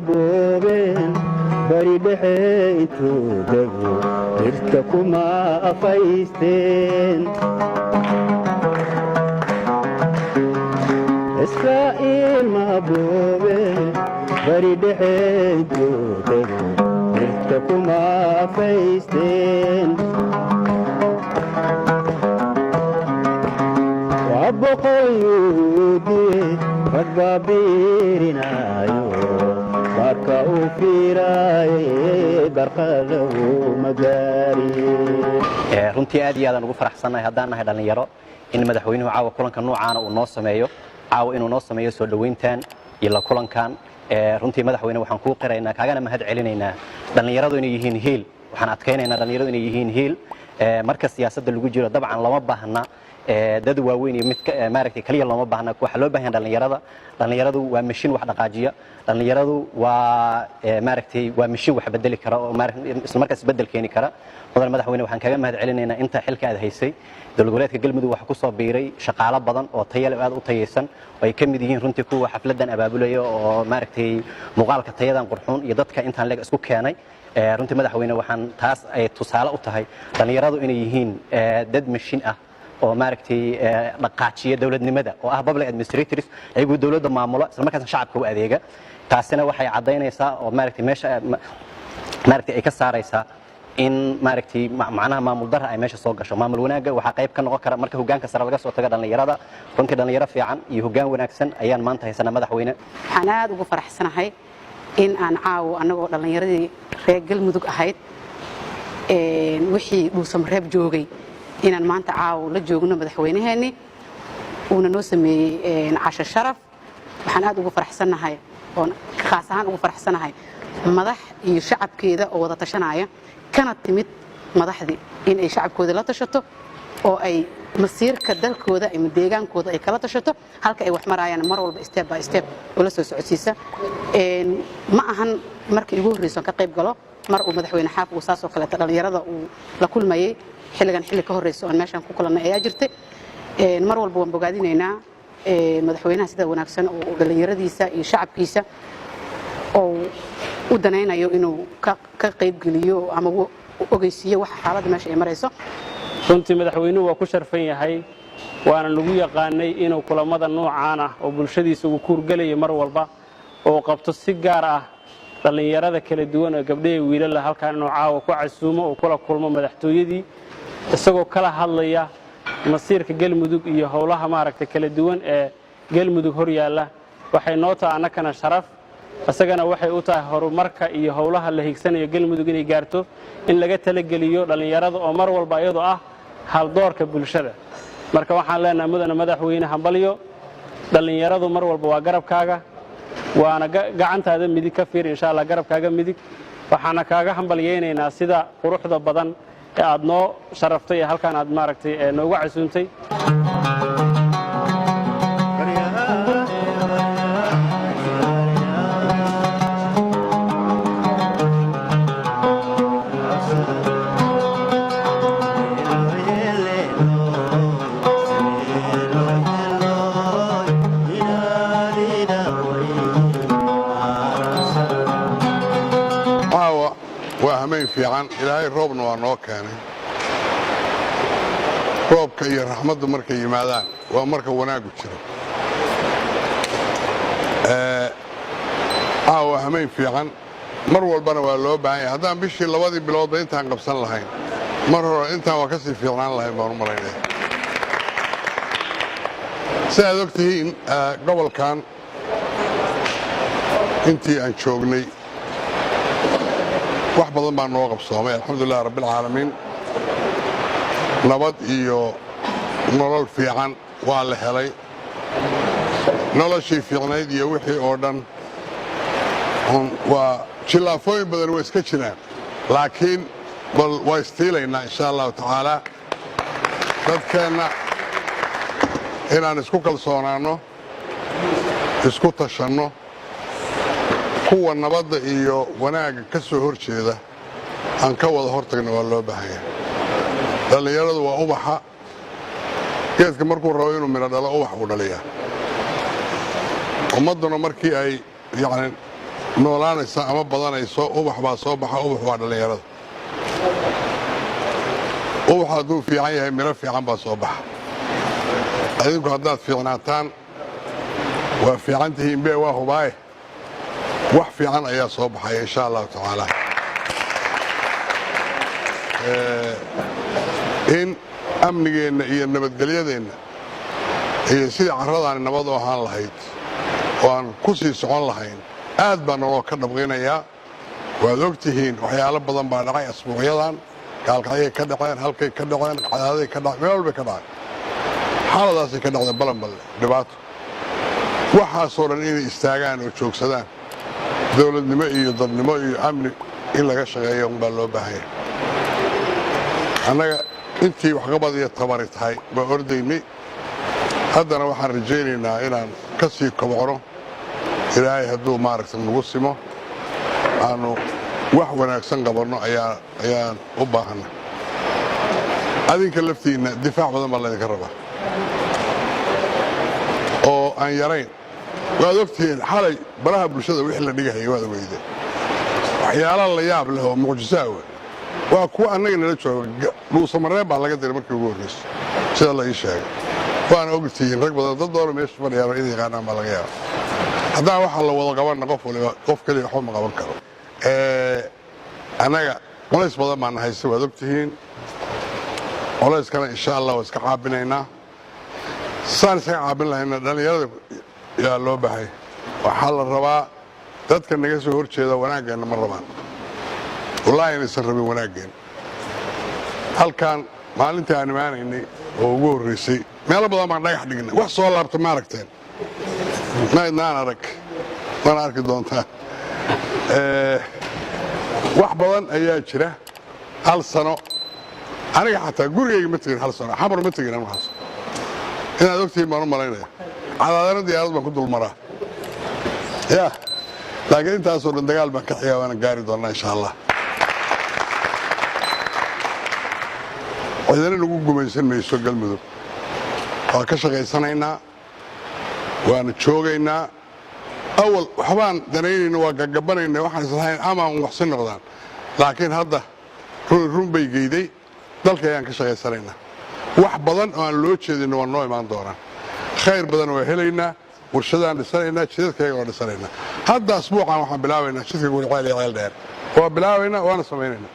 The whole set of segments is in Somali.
boobeen, bari dhexe intuu dego dhirta kuma afaysteen. Israa'iil ma boobeen, bari dhexe intuu dego dhirta kuma afaysteen. Waa boqol Yuhuudiye, rag baa biirinaayo, baarka uu fiiraaye, barqadahu magaari. Runtii aad iyo aadaan ugu faraxsannahay haddaan nahay dhallinyaro in madaxweynuhu caawa kulanka noocaana uu noo sameeyo, caawa inuu noo sameeyo soo dhowayntan iyo la kulankan. Runtii madaxweyne, waxaan kuu qiraynaa, kaagana mahad celinaynaa dhallinyaradu inay yihiin hiil. Waxaan adkaynaynaa dhallinyaradu inay yihiin hiil. Marka siyaasadda lagu jiro, dabcan lama baahna dad waaweyn iyo mid maaragtay kaliya looma baahna. Waxaa loo baahan yahay dhallinyarada. Dhallinyaradu waa mashiin wax dhaqaajiya. Dhallinyaradu waa maaragtay waa mashiin wax bedeli kara oo isla markaas bedel keeni kara. Mudan madaxweyne, waxaan kaga mahad celinaynaa inta xilka aad haysay dowlad goboleedka Galmudug waxaa ku soo biiray shaqaalo badan oo tayo leh oo aad u tayaysan, oo ay ka mid yihiin runtii kuwa xafladan abaabulaya oo maaragtay muuqaalka tayadan qurxuun iyo dadka intaan leeg isku keenay. Runtii madaxweyne, waxaan taas ay tusaale u tahay dhallinyaradu inay yihiin dad mashiin ah oo maaragtay dhaqaajiya dowladnimada, oo ah public administrators, ayagu dowladda maamula, isla markaasna shacabka u adeega. Taasina waxay caddaynaysaa oo maaragtay meesha maaragtay ay ka saaraysaa in maaragtay macnaha maamul darra ay meesha soo gasho. Maamul wanaagga waxaa qayb ka noqon kara, marka hoggaanka sare laga soo tago, dhallinyarada. Runtii dhallinyaro fiican iyo hoggaan wanaagsan ayaan maanta haysanaa, madaxweyne. Waxaan aad ugu faraxsanahay in aan caawo annagoo dhallinyaradii reer Galmudug ahayd, wixii Dhuusamareeb joogay, inaan maanta caawo la joogno madaxweynaheennii, uuna noo sameeyey casho sharaf. Waxaan aad ugu faraxsanahay oon khaas ahaan ugu faraxsanahay madax iyo shacabkeeda oo wada tashanaya, kana timid madaxdii in ay shacabkooda la tashato oo ay masiirka dalkooda ama deegaankooda ay kala tashato, halka ay wax maraayaan mar walba step by step ula soo socodsiisa. Ma ahan markii igu horreyso ka qayb galo. Mar uu madaxweyne Xaaf uu saasoo kaleeto dhallinyarada uu la kulmayey, xilligan xilli ka horreyso oon meeshaan ku kulannay ayaa jirtay. Mar walba waan bogaadinaynaa madaxweynaha sida wanaagsan oo dhallinyaradiisa iyo shacabkiisa oo u danaynayo inuu ka qaybgeliyo ama u ogeysiiyo waxa xaaladda meesha ay marayso. Runtii madaxweynuhu waa ku sharfan yahay, waana lagu yaqaanay inuu kulammada noocaan ah oo bulshadiisa ugu kuurgelaya mar walba oo qabto, si gaar ah dhallinyarada kala duwan oo gabdhaha, wiilala, halkaan inuu caawa ku casuumo oo kula kulmo madaxtooyadii, isagoo kala hadlaya masiirka Galmudug iyo howlaha maaragtay kala duwan ee Galmudug hor yaalla. Waxay noo tahay annakana sharaf, isagana waxay u tahay horumarka iyo howlaha la higsanayo Galmudug inay gaarto in laga talageliyo dhallinyarada oo mar walba iyadoo ah haldoorka bulshada. Marka waxaan leenahay, mudane madaxweyne, hambalyo. Dhallinyaradu mar walba waa garabkaaga, waana gacantaada midig ka fiir, insha Allah, garabkaaga midig. Waxaana kaaga hambalyaynaynaa sida quruxda badan ee aad noo sharaftay ee halkaan aad maaragtay noogu casuumtay. Caawa waa hamayn fiican. Ilaahay roobna waa noo keenay. Roobka iyo raxmaddu markay yimaadaan waa marka wanaaggu jiro. Caawa waa hamayn fiican, mar walbana waa loo baahan yahay. Haddaan bishii labadii biloodba intaan qabsan lahayn, mar hore intaan waa ka sii fiicnaan lahayn baan u malaynaya. Si aad og tihiin, gobolkan intii aan joognay wax badan baa noo qabsoomay, alxamdulilah rabbialcaalamiin. Nabad iyo nolol fiican waa la helay. Noloshii fiicnayd iyo wixii oo dhan waa jillaafooyin badan way iska jiraan, laakiin bal waa istiilaynaa, insha Allahu tacaala. Dadkeenna inaan isku kalsoonaanno, isku tashanno, kuwa nabadda iyo wanaagga ka soo hor jeeda aan ka wada hor tagna waa loo baahan yahay. Dhallinyaradu waa ubaxa geedka. Markuu rabo inuu midho dhalo, ubax buu dhaliyaa. Ummadduna markii ay yacni Noolaanaysa ama badanayso, ubax baa soo baxa. Ubax waa dhallinyarada. Ubax hadduu fiican yahay, miro fiican baa soo baxa. Adinku haddaad fiicnaataan, waa fiican tihiin be, waa hubaaye, wax fiican ayaa soo baxaya, insha Allahu tacaala. In amnigeenna iyo nabadgelyadeenna iyo sidii carradaani nabad u ahaan lahayd oo aan ku sii socon lahayn, aad baa naloo ka dhabqinayaa. Waad og tihiin, waxyaalo badan baa dhacay asbuucyadan. Gaalkacyay ka dhaceen, halkay ka dhaceen, Cadaaday ka dhaceen, meel walbay ka dhaceen, xaaladaasay ka dhacdeen, Balanballe dhibaato. Waxaasoo dhan inay istaagaan oo joogsadaan, dowladnimo iyo dadnimo iyo amni in laga shaqeeyo unbaa loo baahanya. Annaga intii waxqabad iyo tabari tahay waa ordaynay. Haddana waxaan rajaynaynaa inaan ka sii kobocno. Ilaahay hadduu maaragta nagu simo, aanu wax wanaagsan qabanno ayaan u baahanna. Adinka laftiinna difaac badan baa laydinka rabaa oo aan yarayn. Waad ogtihiin, xalay baraha bulshada wixii la dhigahaya waad ogeydeen. Waxyaala la yaab leh oo mucjisaa wey waa kuwa annaga nala jooga. Dhuusamareeb baa laga diray markii ugu horraysay, sida la ii sheegay. Waana ogtihiin, rag badan, dad doona meesha fadhiyaan idin yaqaanaan baa laga yaaba. Haddaan waxaa la wada qabanna, qof waliba, qof keliya waxba ma qaban karo. Annaga culays badan baan haysta, waad ogtihiin. Culayskana, insha Allah, waa iska caabinaynaa. Saan isaga caabin lahayna dhallinyarada yaa loo baahay. Waxaa la rabaa, dadka naga soo hor jeeda wanaaggeenna ma rabaan. Wallaahi inaysan rabin wanaaggeenna. Halkan maalintii aan imaanaynay oo ugu horraysay, meelo badan baan dhagax dhignay. Wax soo laabta ma aragteen? Ma idnaan arag, mana arki doontaan. Wax badan ayaa jira. Hal sano aniga xataa gurigayga ma tegin. Hal sano Xamar ma tegin anu. Hal sano inaad ogtihiin baan u malaynaya. Cadaadana diyaarad baan ku dul maraa ya, laakiin intaasoo dhan dagaal baan ka xigaa, waana gaari doonnaa, insha Allah. Cidina nagu gumaysan mayso Galmudug. Waa ka shaqaysanaynaa, waana joogaynaa. Awal waxbaan danaynayna, waa gagabanayna, waxaan islahayn amaan waxsi noqdaan, laakiin hadda run run bay geyday. Dalka ayaan ka shaqaysanaynaa. Wax badan oo aan loo jeedinna waa noo imaan doonaan. Khayr badan waa helaynaa. Warshadaan dhisanaynaa, jidadkayaga waa dhisanaynaa. Hadda asbuucan waxaan bilaabaynaa jidka Guriceel iyo Ceel Dheer. Waa bilaabaynaa, waana samaynaynaa.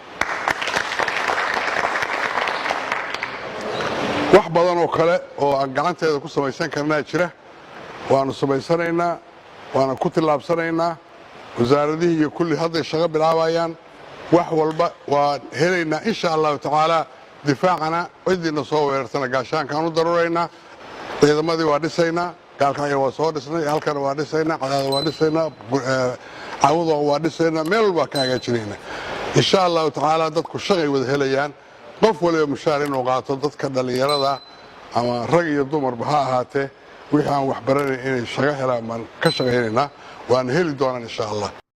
Wax badan oo kale oo aan gacanteeda ku samaysan karnaa jira, waanu samaysanaynaa, waana ku tillaabsanaynaa. Wasaaradihii iyo kulli hadday shaqo bilaabayaan. Wax walba waan helaynaa, insha Allahu tacaala. Difaacana, ciddiina soo weerartana gaashaankaan u daruuraynaa. Ciidamadii waa dhisaynaa. Gaalkacyo waa soo dhisnay, halkana waa dhisaynaa, Cadaada waa dhisaynaa, Cawda waa dhisaynaa, meel walba waa ka hagaajinaynaa, insha Allahu tacaala. Dadku shaqay wada helayaan, qof waliba mushaar inuu qaato. Dadka dhallinyarada ama rag iyo dumarba ha ahaatee, wixii aan wax baranayn inay shaqo helaan baan ka shaqaynaynaa, waana heli doonaan, insha Allah.